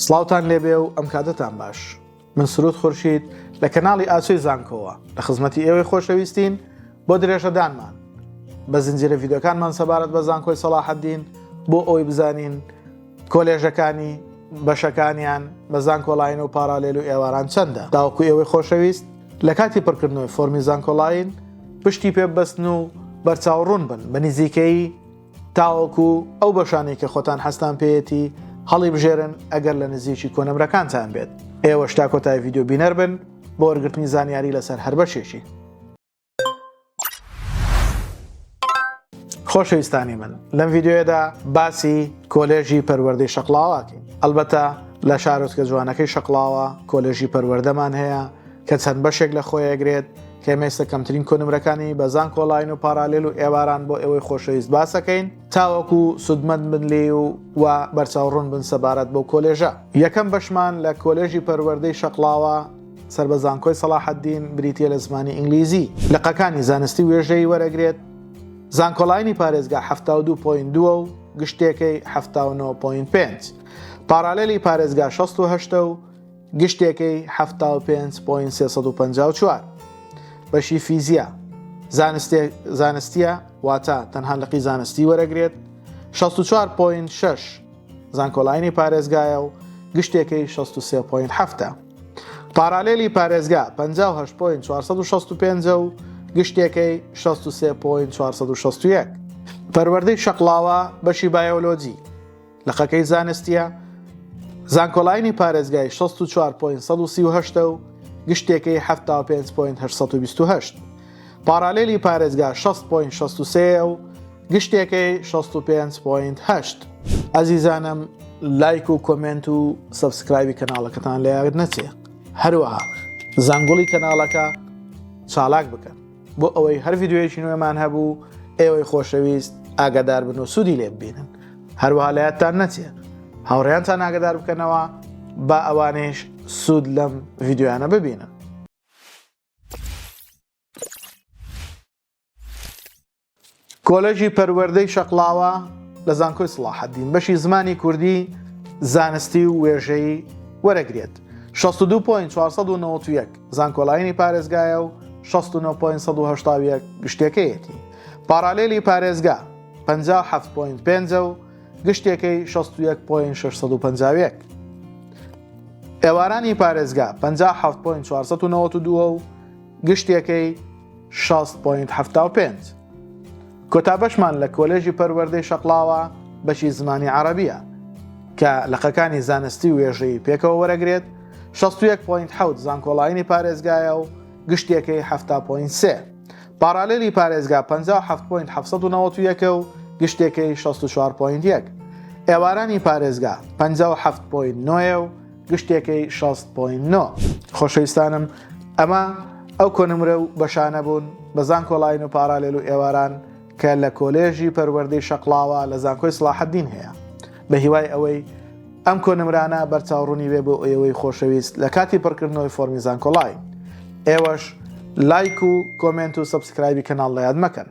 سڵاوتان لێبێ و ئەم کاتەتان باش. من سرود خورشید لە کەناڵی ئاسۆی زانکۆوە لە خزمەتی ئێوەی خۆشەویستین بۆ درێژەدانمان بە زنجیرە ڤیدیۆکانمان سەبارەت بە زانکۆی سەڵاحەدین بۆ ئەوەی بزانین کۆلێژەکانی بەشەکانیان بە زانکۆلاین و پارالێل و ئێواران چەندە تاوەکو ئێوەی خۆشەویست لە کاتی پڕکردنەوەی فۆرمی زانکۆلاین پشتی پێ ببەستن و بەرچاوڕوون بن بە نزیکەیی تاوەکو ئەو بەشانەی کە خۆتان حەزتان پێیەتی هەڵیبژێرن ئەگەر لە نزیکی کۆنمرەکانتان بێت. ئێوەش تا کۆتایی ڤیدیۆ بینەر بن بۆ وەرگرتنی زانیاری لەسەر هەر بەشێکی. خۆشەویستانی من لەم ڤیدیۆیەدا باسی کۆلێژی پەروەردەی شەقڵاوە ئەکەین. ئەلبەتە لە شارۆچکە جوانەکەی شەقڵاوە کۆلێژی پەروەردەمان هەیە کە چەند بەشێک لە خۆی ئەگرێت کە ئێمە ئێستا کەمترین کۆنمرەکانی بە زانکۆلاین و پارالێل و ئێواران بۆ ئێوەی خۆشەویست باسەکەین تاوەکو سوودمەند بن لێی و و بەرچاوڕوون بن سەبارەت بەو کۆلێژە. یەکەم بەشمان لە کۆلێژی پەروەردەی شەقڵاوە سەر بە زانکۆی سەڵاحەدین بریتییە لە زمانی ئینگلیزی. لقەکانی زانستی و وێژەیی وەرەگرێت. زانکۆلاینی پارێزگا 72 point دووە و گشتێکەی 79 point پێنج. پارالێلی پارێزگا 68 و گشتێکەی 75 point 354. بەشی فیزیا زانستیە واتە تەنها لقی زانستی وەرەگرێت 64 point 6 زانکۆلاینی پارێزگایە و گشتێکەی 63 point هەفتە. پارالێلی پارێزگا 58 point 465 و گشتێکەی 63 point 461. پەروەردەی شەقڵاوە بەشی بایۆلۆجی لقەکەی زانستیە زانکۆلاینی پارێزگای 64 point 138 و گشتێکەی 75 point 828. پارالێلی پارێزگا 60 point 63 و گشتێکەی 65 point 8. ئەزیزانم لایک و comment و subscribe ی کەناڵەکەتان لە یاد نەچێ هەروەها زانگوڵی کەناڵەکە چالاک بکەن بۆ ئەوەی هەر ڤیدیۆیەکی نوێمان هەبوو ئێوەی خۆشەویست ئاگادار بن و سوودی لێ ببینن هەروەها لە یادتان نەچێ هاوڕێیانتان ئاگادار بکەنەوە با ئەوانەیش سوود لەم ڤیدیۆیانە ببینن. کۆلێژی پەروەردەی شەقڵاوە لە زانکۆی سڵاحەدین بەشی زمانی کوردی زانستی و وێژەیی وەرەگرێت 62.491 زانکۆلاینی پارێزگایە و 69.181 گشتەکەیەتی پارالێلی پارێزگا 57.5 و گشتێکەی 61.651 ئێوارانی پارێزگا 57.492 و گشتێکەی 60 point 75. کۆتا بەشمان لە کۆلێژی پەروەردەی شەقڵاوە بەشی زمانی عەڕەبیە کە لقەکانی زانستی و وێژەیی پێکەوە وەرەگرێت 61 point 7 زانکۆلاینی پارێزگایە و گشتیەکەی 70 point 3 پاڕالێلی پارێزگا 57 point 791 و گشتێکەی 64 point 1 ئێوارانی پارێزگا 57 point 9 و گشتێکەی 60 point 9. خۆشەویستانم ئەمە ئەو کۆنمرە و بەشانە بوون بە زانکۆلاین و پارالێل و ئێواران کە لە کۆلێژی پەروەردەی شەقڵاوە لە زانکۆی سڵاحەدین هەیە بە هیوای ئەوەی ئەم کۆنمرانە بەرچاوڕوونی بێ بۆ ئێوەی خۆشەویست لە کاتی پڕکردنەوەی فۆرمی زانکۆلاین ئێوەش لایک و comment و subscribe ی کەناڵ لە یاد مەکەن.